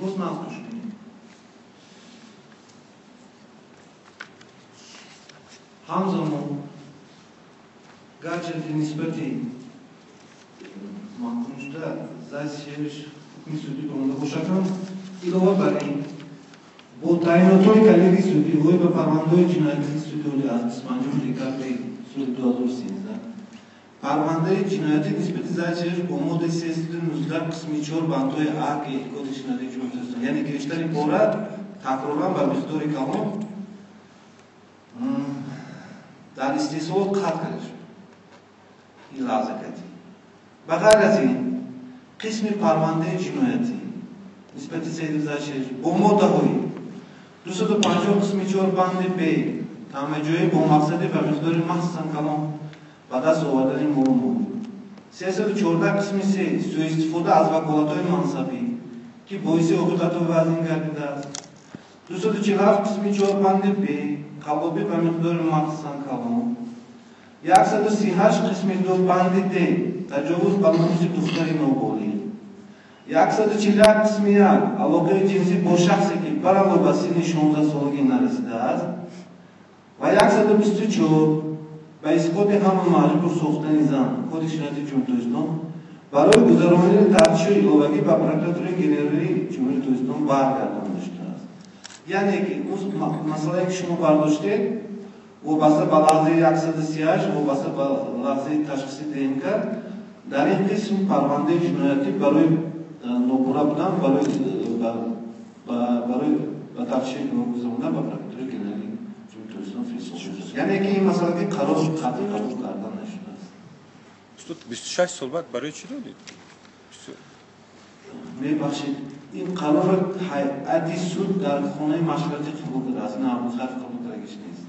Боз нағз гӯш кунед. Ҳамзамон гарчанде нисбати маҳкумшуда Зайцевич ҳукми судӣ баромада бошад ҳам, илова бар ин бо таъинотҳои коллегияи судӣ оид ба парвандаҳои ҷиноятии суди олӣ аз 25 декабри соли 2013 парвандаи ҷиноятӣ нисбати Зайцевич бо моддаи 319 қисми 4 бандҳои А Г Кодекси ҷиноятии Ҷумҳурии Тоҷикистон, яъне гирифтани пора такроран ба миқдори калон дар истеҳсолот қатъ карда шуд. Ин лаҳза катӣ. Ба ғайр аз ин қисми парвандаи ҷиноятӣ нисбати Саидов Зайцевич бо моддаҳои 250 қисми 4 банди Б тамаъҷӯӣ бо мақсади ба миқдори махсусан калон ба даст овардани молу мулк, 314 қисми 3 суистифода аз ваколатҳои мансабӣ, ки боиси оқибатҳои вазнин гардидааст, 247 қисми 4 банди Б қаллобӣ ба миқдори махсусан калон, 138 қисми 2 банди Д таҷовуз ба номуси духтари ноболиғ, 141 қисми 1 алоқаи ҷинсӣ бо шахсе, ки барало ба синни 16 солагӣ нарасидааст, ва 124 ба исботи ҳама маҷбур сохтани зан Кодекси ҷиноятии Ҷумҳурии Тоҷикистон барои гузаронидани тафтишу иловагӣ ба прокуратураи генералии Ҷумҳурии Тоҷикистон баргардонида шудааст. Яъне ки масъалае, ки шумо бардоштед, вобаста ба лаҳзаи 138, вобаста ба лаҳзаи ташхиси ДНК, дар ин қисм парвандаи ҷиноятӣ барои нопурра будан, барои ба тафтиши гузарондан ба прокуратураи генералии Ҷумҳурии Тоҷикистон фиристода шудааст. Яъне ки ин масъала ки қарор қатъӣ қабул карда нашудааст. Устод, 26 сол баъд барои чӣ додед? Мебахшед, ин қарорро ҳайати суд дар хонаи машваратӣ қабул кардааст, ин Абдулхайр қабул кардагиш нест.